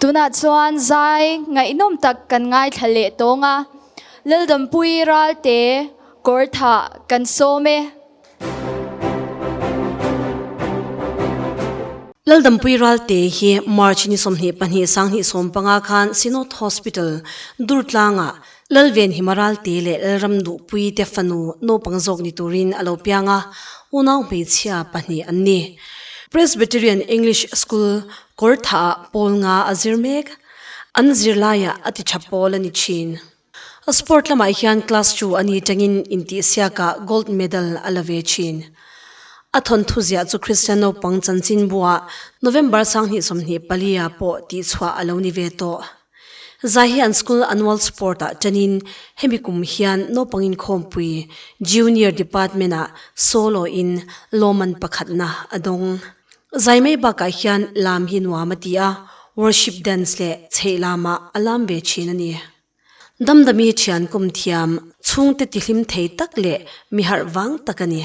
Tunah chuan zai ngaihnawm tak kan ngaithla leh tawng a, Laldampui Ralte kawr thah kan sawm e. Laldampui Ralte hi March ni 22 2015 khan Synod Hospital, Durtlangah Lalvenhima Ralte leh Lalramduhpui te fanu naupang zawk ni turin a lo piang a, unau hmeichhia pahnih an ni. Presbyterian English School kawr thah ah pawl nga a zir mek. An zirlaiah a ti tha pawl a ni thin. A sport lamah hian class two a ni tangin intihsiakah gold medal a la ve thin. A thawnthu ziah chu Kristian naupang chanchinbuah November 2024 ah pawh tihchhuah a lo ni ve tawh. Zai hi an school annual sport ah tanin hemi kum hian naupang inkhawmpui junior department ah solo in lawmman pakhatna a dawng. Zai mai bakah hian lam hi nuam a ti a, worship dance leh chheih lamah a lam ve thin a ni. Damdami thian kum thiam chhungte tihlim thei tak leh mi harh vang tak a ni.